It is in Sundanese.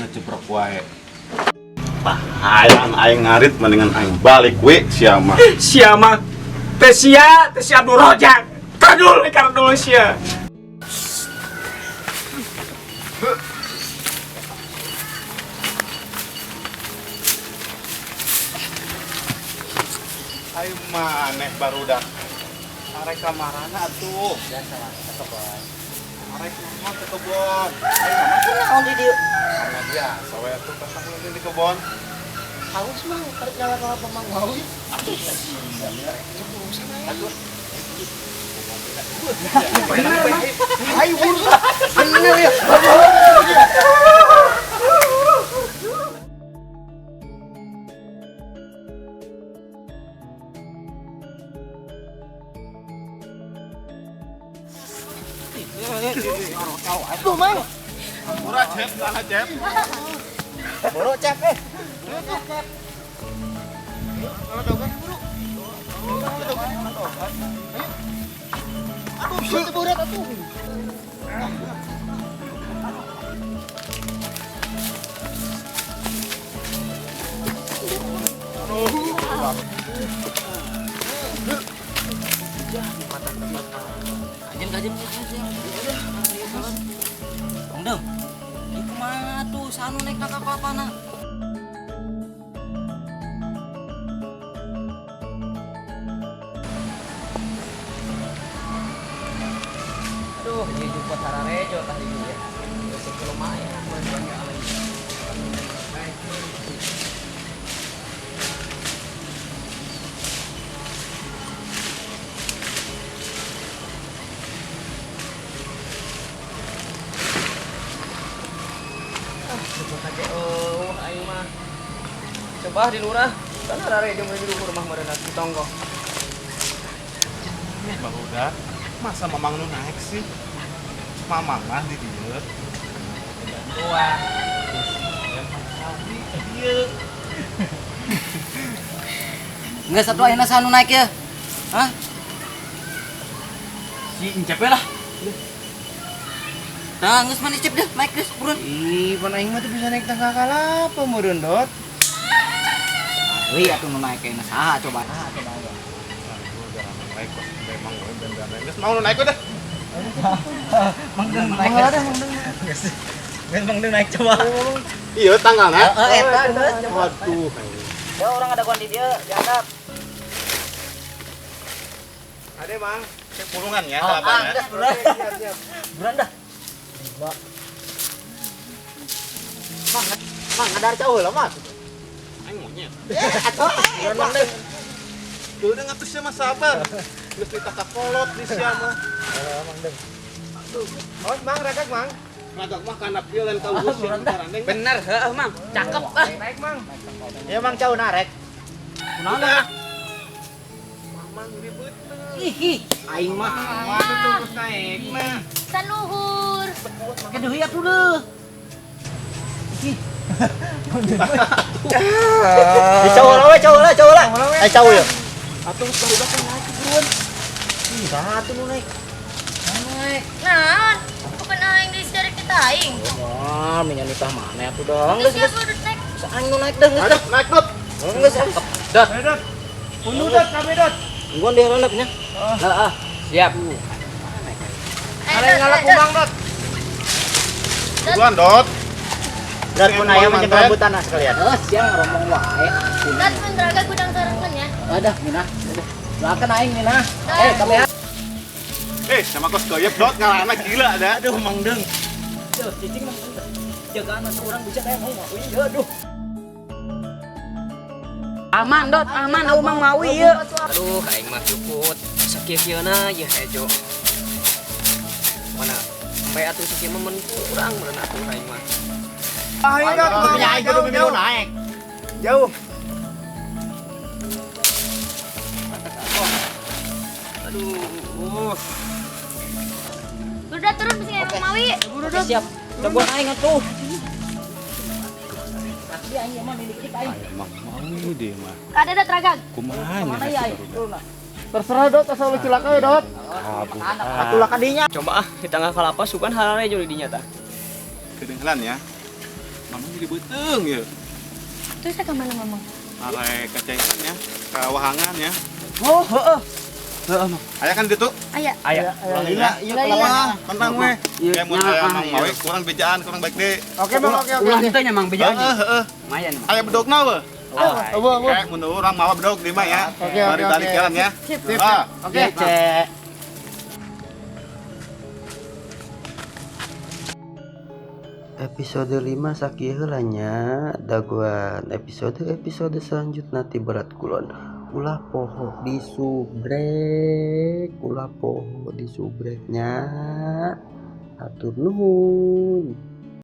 Jebrok wae. Tah, hayang aing ngarit mendingan aing balik we sia mah. Sia mah teh sia, teh si Abdul Rojak. Kardul, kardul sia. Aing maneh barudak. Arek ka marana atuh? Biasa lah, ke kebon. Arek naon ke kebon? Naon di dieu? Karena biasa we atuh kasang di kebon. Haus mah, karek nyala-nyala Mamang Mawi. Ayo buru. Bener ya. Tuh, Mang. Murah cep, sana cep. Boro cep eh. Aduh, siapa berat atuh. Kajen kajen Bang Deng, ieu kumaha tuh sanu naik ka kalapana? Aduh, ieu jupot hararejo tah ieu ya. Geus lumayan mun banyak lagi. Ah, jupot aja eueuh aing mah. Coba di lurah, kan hararejo mun di luhur mah meureun di tonggoh. Barudak, masa mamang nu naik sih? Mamang mah di dieu. Bantuan. Dieu. Geus atuh ayeuna sanu naik ya. Hah? Si Encep lah. Tah, geus mana Icep deh, naik geus buruan. Ih, pan aing mah teu bisa naik tangga kalapa meureun, Dot. Euy atuh nu naik ayeuna saha coba? Saha coba ya. Naik kos memang we ben-ben. Geus mau nu naik udah. Mang Deng naik. Geus Mang Deng naik coba. Iya tanggalna. Heeh, eta geus coba. Waduh. Ya orang ada di dia, dianggap. Ade, Mang. Cek pulungan ya, Oh, ah, kalapana. geus buruan. Buruan dah. Mang, Mang ngadar jauh lah, Mang. Aing monyet. Atuh, Buruan Mang Deng. Tuh udah ngatus sia mah sabar. Geus ditah kolot di sia mah. Mang Deng. Oh, Mang ragak, Mang. Ragak mah kana pieu lain ka ugus sia karandeng. Bener, heeh Mang. Cakep ah. Naik, Mang. Ya, Mang jauh narek. Kunaon dah? Mamang ribut. Ih, ih, aing mah. Waduh, terus naik mah. Saluhur. Keduh ya tuh deh. Ih, Di cowok lah, we, cowok lah, cowok lah. Eh, cowok ya. Atuh barudak kan naik buruan. Ih, satu nu naik. naik. Naon? Bukan aing di secara kita aing. Wah, minyak nitah mana atuh dong. Terus Geus geus. siapa udah naik? Aing nu naik dah geus dah. Naik, Dot. Geus cakep. Dot. Dot. Unduh, Dot, kabe, Dot. Tungguan deh randap nya. Heeh. Siap. Aing ngalak kumbang, Dot. Buruan, Dot. Dot pun ayam mencet rambutan nah sekalian. Heeh, siang ngomong wae. Dot mun raga gudang sarengan ya. Ada Mina. Doakan aing Mina. Eh, kami ya. Eh, sama kos goyep, Dot, ngalana gila dah. Aduh, Mang Deng. Duh, cicing Mang Deng. Jagaan atuh urang bisa kayak mau mawi ya, aduh. Aman, Dot, aman aku Mang Mawi ieu. Aduh, aing mah juput. Sakieu-kieuna ieu hejo. Mana sampai atuh sakieu mah mun kurang meureun atuh aing mah. Ayo, Dot, punya aing kudu mimilu naik. Jauh. Aduh. Udah turun bisa emang mawi. Oke, siap. Jagoan aing atuh. Asli aing ieu mah milik aing. Emang mau deh mah. Kada dot ragag. Kumaha Mana ya aing? Turun lah. Terserah, Dot, asal lu cilaka we, Dot. Kabur. Atulah kadinya. Coba ah di tangga kalapa sugan hararejo di dinya tah. Kedengeran ya. Mamang jadi beuteung ya. Terus saya kemana, Mamang? Arek ka cairan ya, ka wahangan ya. Oh, heeh. Heeh, Mang. Aya kan ditu? Aya. Aya. Lila, Iya, Lila. Wah, tentang we. Iya, Kayak mun aya Mang Mawi kurang bejaan, kurang baik deh. Oke, Bang, oke, oke. Ulah teh nya, Mang, bejaan. Heeh, heeh. Lumayan, Mang. Aya bedogna we. Eueuh, eueuh. Kayak mun urang mawa bedog di mah ya. Oke, oke, Mari balik oke. jalan ya. Sip. Sip, Ah. sip. Oke. Cek. Episode 5 sakieu heula nya, dagoan episode-episode selanjutnya ti Barat Kulon. Ulah poho di subrek, ulah poho di subreknya. Hatur nuhun.